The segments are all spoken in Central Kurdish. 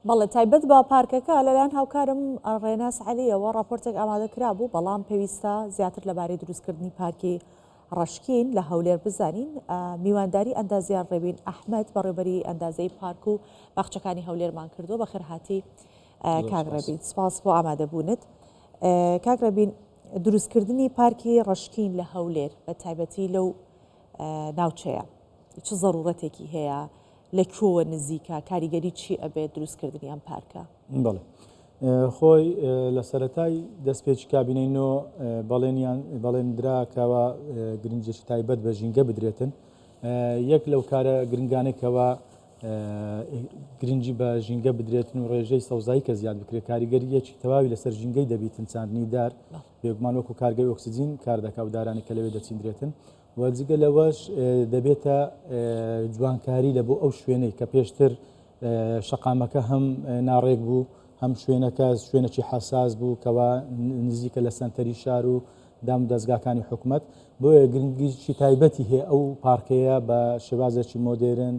بەڵێ تایبەت بە پارکەکە لەلایەن هاوکارم ڕێناس عەلیەوە ڕاپۆرتێک ئامادە کرابوو، بەڵام پێویستە زیاتر لەبارەی دروستکردنی پارکی ڕەشکین لە هەولێر بزانین. میوانداری ئەندازیار ڕێبین ئەحمەد بەڕێوبەری ئەندازەی پارک و باخچەکانی هەولێرمان کردووە. بەخێرهاتی کاک ڕێبین، سپاس بۆ ئامادەبوونت. کاک ڕێبین، دروستکردنی پارکی ڕەشکین لە هەولێر بە تایبەتی لەو ناوچەیە چ زەڕوڕەتێکی هەیە؟ لە کوێوە نزیکە؟ کاریگەری چی ئەبێت دروستکردنی ئەم پارکە؟ بەڵێ خۆی لە سەرەتای دەستپێکی کابینەی نۆ بەڵێنیان بەڵێن درا کەوا گرنگێکی تایبەت بە ژینگە بدرێتن یەک لەو کارە گرنگانەی کەوا گرنگی بە ژینگە بدرێتن و ڕێژەی سەوزایی کە زیاد بکرێت کاریگەریەکی تەواوی لەسەر ژینگەی دەبیتن چاندنی دار بێگومان وەکو کارگەی ئۆکسجین کار دەکا و دارانی کە لەوێ دەچیندرێتن و جگە لەوەش دەبێتە جوانکاری لە بۆ ئەو شوێنەی کە پێشتر شەقامەکە هەم ناڕێک بوو هەم شوێنەکە شوێنێکی حەساس بوو کەوا نزیکە لە سەنتەری شار و دام و دەزگاکانی حکومەت بۆیە گرنگیی تایبەتی هەیە ئەو پارکەیە بە شێوازێکی مۆدێرن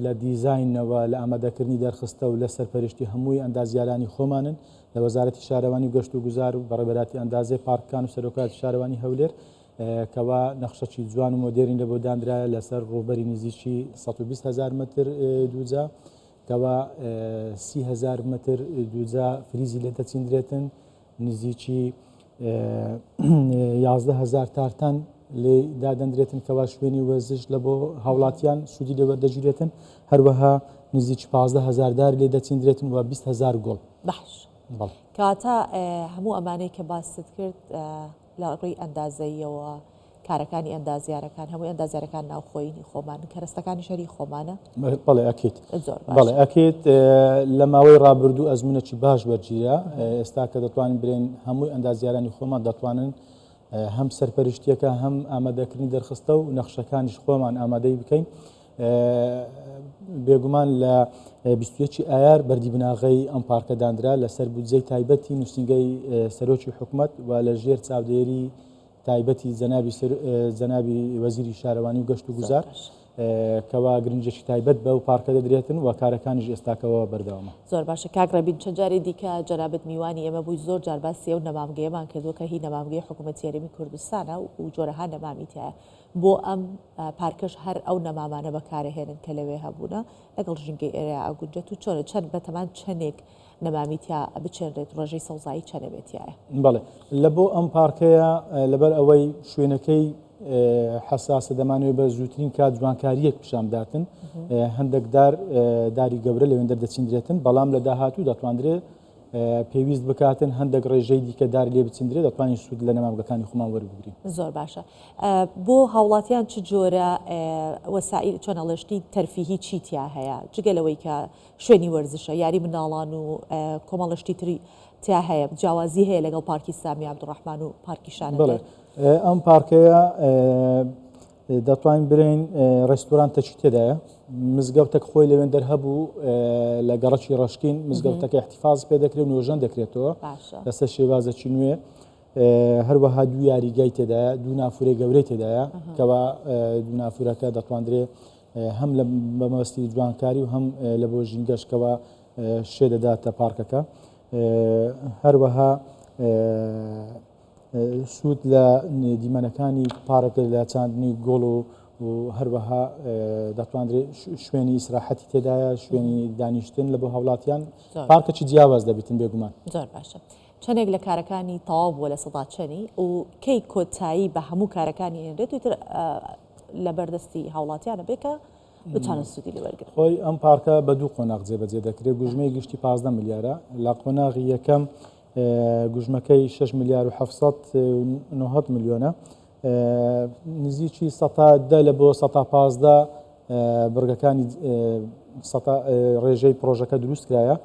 لە دیزاینەوە لە ئامادەکردنی دەرخستە و لە سەرپەرشتی هەمووی ئەندازیارانی خۆمانن لە وەزارەتی شارەوانی و گەشت و گوزار و بەڕێوەبەراتی ئەندازەی پارکەکان و سەرۆکایەتی شارەوانی هەولێر کەوا نەخشەکی جوان و مۆدێرنی لە بۆ دانرایە لەسەر ڕووبەری نزیکی 120 هەزار مەتر دووجا کەوا 30 هەزار مەتر دووجا فریزی لێ دەچیندرێتن نزیکی 11 هەزار تارتان لێ دادەندرێتن کەوا شوێنی وەرزش لە بۆ هاوڵاتیان سوودی لێ وەردەگیرێتن هەروەها نزیکی 15 هەزار دار لێ دەچیندرێتن و 20 هەزار گوڵ. باش کەواتە هەموو ئەمانەی کە باست کرد لە ڕووی ئەندازەییەوە کارەکانی ئەندازیارەکان هەمووی ئەندازیارەکان ناوخۆیی خۆمان کەرەستەکانیش هەری خۆمانە؟ بەڵێ ئەکید. زۆر باشە. بەڵێ ئەکید لە ماوەی ڕابردوو ئەزموونێکی باش وەرگیرا ئێستا کە دەتوانین برێن هەمووی ئەندازیارانی خۆمان دەتوانن هەم سەرپەرشتیەکە هەم ئامادەکردنی دەرخستە و نەخشەکانیش خۆمان ئامادەی بکەین بێگومان لە 21 ئایار بەردی بناغەی ئەم پارکە دانرا لەسەر بودجەی تایبەتی نووسینگەی سەرۆکی حکومەت و لە ژێر چاودێری تایبەتی جەنابی جەنابی وەزیری شارەوانی و گەشت و گوزار کەوا گرنگێکی تایبەت بەو پارکە دەدرێتن و کارەکانیش ئێستاکەوە بەردەوامە. زۆر باشە کاک ڕێبین چەند جارێ دیکە جەنابت میوانی ئێمە بووی زۆر جار باسی ئەو نەمامگەیەمان کردووە کە هی نەمامگەی حکوومەتی هەرێمی کوردستانە و جۆرەها نەمامی تیایە بۆ ئەم پارکەش هەر ئەو نەمامانە بەکارەهێنن کە لەوێ هەبوونە لەگەڵ ژینگەی ئێرەیا ئەگونجێت و چۆنە چەند بەتەمان چەندێک نەمامی تیا بچێنرێت ڕێژەی سەوزایی چەنە بێت تیایە؟ بەڵێ لە بۆ ئەم پارکەیە لەبەر ئەوەی شوێنەکەی حەساسە دەمانەوێت بە زووترین کات جوانکاریەک پیشان بداتن هەندێک دار داری گەورە لەوێن دەردەچیندرێتن بەڵام لە داهاتوو دەتواندرێت پێویست بکاتن هەندێک ڕێژەی دیکە دار لێ بچندرێت دەتوانین سوود لە نەمامگەکانی خۆمان وەربگرین. زۆر باشە بۆ هاوڵاتیان چ جۆرە وەسائیل چۆن ئەڵێ شتی تەرفیهی چی تیا هەیە جگە لەوەی کە شوێنی وەرزشە یاری منداڵان و کۆمەڵە شتی تری تیا هەیە جیاوازی هەیە لەگەڵ پارکی سامی عەبدولڕەحمان و پارکی شانەدەر؟ ئەم پارکەیە دەتوانین برێین ڕێستورانتەکی تێدایە مزگەوتەک خۆی لەوێن دەر هەبوو لە گەڕەکی ڕەشکین مزگەوتەکە احتفاظ پێ دەکرێت و نۆژەن دەکرێتەوە لەسەر شێوازەکی نوێ هەروەها دوو یاریگای تێدایە دوو نافورەی گەورەی تێدایە کەوا دوو نافورەکە دەتواندرێ هەم لە بەمەبەستی جوانکاری و هەم لە بۆ ژینگەش کەوا شێ دەداتە پارکەکە هەروەها سوود لە دیمەنەکانی پارک لە چاندنی گوڵ و و هەروەها دەتواندرێت شوێنی ئیسراحەتی تێدایە شوێنی دانیشتن لە بۆ هاوڵاتیان پارکەکی جیاواز دەبیتن بێگومان. زۆر باشە چەندێک لە کارەکانی تەواو بووە لە سەدا چەنی و کەی کۆتایی بە هەموو کارەکانی هێنرێت و ئیتر لە بەردەستی هاوڵاتیانە بێ کە بتوانن سوودی لێ وەرگرن. خۆی ئەم پارکە بە دوو قۆناغ جێبەجێ دەکرێت گوژمەی گشتی 15 ملیارە لە قۆناغی یەکەم گوژمەکەی 6 ملیار و 790 ملیۆنە نزیکی سەتا دە لە بۆ سەتا 15 بڕگەکانی سەتا ڕێژەی پرۆژەکە دروست کرایە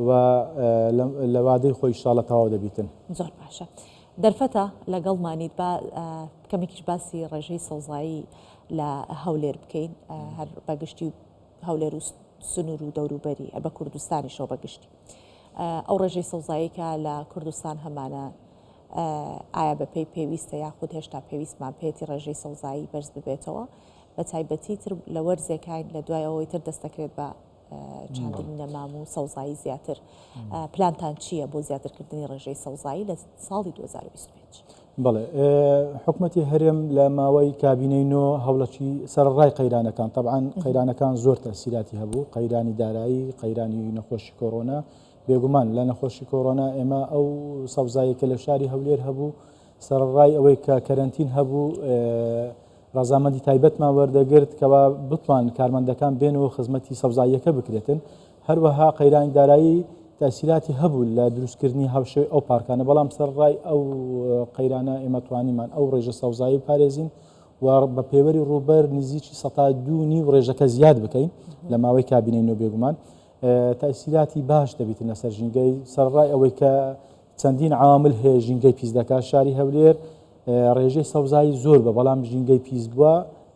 و لە وادەی خۆی شاڵە تەواو دەبیتن. زۆر باشە دەرفەتە لەگەڵمانیت با کەمێکیش باسی ڕێژەی سەوزایی لە هەولێر بکەین هەر بەگشتی هەولێر و سنوور و دەوروبەری بە کوردستانیشەوە بەگشتی ئەو ڕێژەی سەوزایی کە لە کوردستان هەمانە ئایا بەپێی پێویستە یاخود هێشتا پێویستمان پێێتی ڕێژەی سەوزایی بەرز ببێتەوە بە تایبەتی تر لە وەرزێکین لە دوای ئەوەی تر دەست دەکرێت بە. چاندنی نەمام و سەوزایی زیاتر پلانتان چییە بۆ زیاترکردنی ڕێژەی سەوزایی لە ساڵی 2025؟ بەڵێ حکومەتی هەرێم لە ماوەی کابینەی نۆ هەوڵەکی سەرەڕای قەیرانەکان تەبعەن قەیرانەکان زۆر تەسیراتی هەبوو قەیرانی دارایی قەیرانی نەخۆشی کۆرۆنا بێگومان لە نەخۆشی کۆرۆنا ئێمە ئەو سەوزایی کە لە شاری هەولێر هەبوو سەرەڕای ئەوەی کە کەرەنتین هەبوو ڕەزامەندی تایبەتمان وەردەگرت کەوا بتوان کارمەندەکان بێن و خزمەتی سەوزاییەکە بکرێتن هەروەها قەیرانی دارایی تەئسیراتی هەبوو لە دروستکردنی هاوشێوەی ئەو پارکانە، بەڵام سەرەڕای ئەو قەیرانە ئێمە توانیمان ئەو ڕێژە سەوزایی بپارێزین و بە پێوەری ڕووبەر نزیکی سەتا دوو نیو ڕێژەکە زیاد بکەین لە ماوەی کابینەی نۆ بێگومان تەئسیراتی باش دەبیتن لەسەر ژینگەی سەرەڕای ئەوەی کە چەندین عوامل هەیە ژینگەی پیس دەکات شاری هەولێر ڕێژەی سەوزایی زۆر بە بەڵام ژینگەی پیس بووە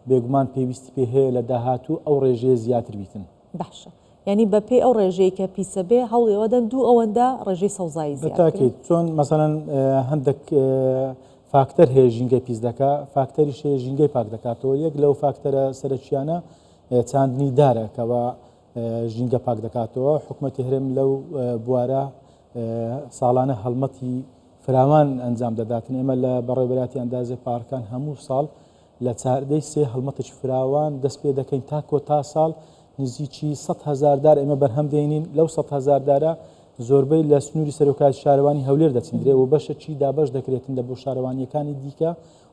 بێگومان پێویستی پێ هەیە لە داهاتوو ئەو ڕێژەیە زیاتر بیتن. باشە یانی بە پێی ئەو ڕێژەی کە پیسە بێ هەوڵی ئەوە دەن دوو ئەوەندە ڕێژەی سەوزایی زیاد بکرێت. بەتاکید چۆن مەسەلەن هەندێک فاکتەر هەیە ژینگەی پیس دەکا فاکتەریش هەیە ژینگەی پاک دەکاتەوە یەک لەو فاکتەرە سەرەکیانە چاندنی دارە کەوا ژینگە پاک دەکاتەوە حکومەتی هەرێم لەو بوارە ساڵانە هەڵمەتی فراوان ئەنجام دەداتن ئێمە لە بەڕێوەبەرایەتی ئەندازەی پارکان هەموو ساڵ لە چاردەی سێ هەڵمەتێکی فراوان دەست پێ دەکەین تا کۆتا ساڵ نزیکی 100 هەزار دار ئێمە بەرهەم دێنین لەو 100 هەزار دارە زۆربەی لە سنووری سەرۆکایەتی شارەوانی هەولێر دەچندرێ و بەشێکی دابەش دەکرێتن لە بۆ شارەوانییەکانی دیکە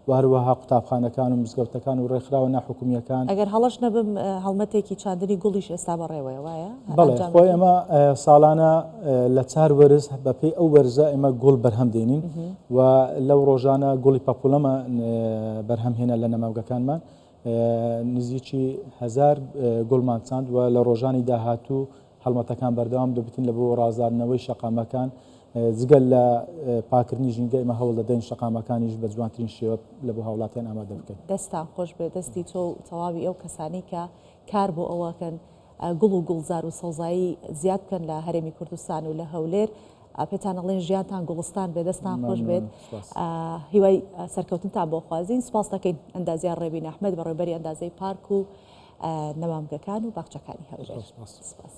و هەروەها قوتابخانەکان و مزگەوتەکان و ڕێکخراوە ناحکومییەکان. ئەگەر هەڵەش نەبم هەڵمەتێکی چاندنی گوڵیش ئێستا بەڕێوەیە وایە؟ بەڵێ خۆی ئێمە ساڵانە لە چار وەرز بەپێی ئەو وەرزە ئێمە گوڵ بەرهەم دێنین و لەو ڕۆژانە گوڵی پەپولەمە بەرهەم هێنا لە نەمامگەکانمان نزیکی هەزار گوڵمان چاند و لە ڕۆژانی داهاتوو هەڵمەتەکان بەردەوام دەبتن لە بۆ ڕازاندنەوەی شەقامەکان، جگە لە پاکردنی ژینگە ئێمە هەوڵ دەدەین شەقامەکانیش بە جوانترین شێوە لە بۆ هاوڵاتیان ئامادە بکەین. دەستتان خۆش بێت دەستی تۆ و تەواوی ئەو کەسانەی کە کار بۆ ئەوەکەن گوڵ و گوڵزار و سەوزایی زیاد بکەن لە هەرێمی کوردستان و لە هەولێر پێتان ئەڵێن ژیانتان گوڵستان بێ دەستان خۆش بێت هیوای سەرکەوتنتان بۆ خوازین سپاس دەکەین ئەندازیار ڕێبین ئەحمەد بەڕێوبەری ئەندازەی پارک و نەمامگەکان و باخچەکانی هەولێر. سپاس.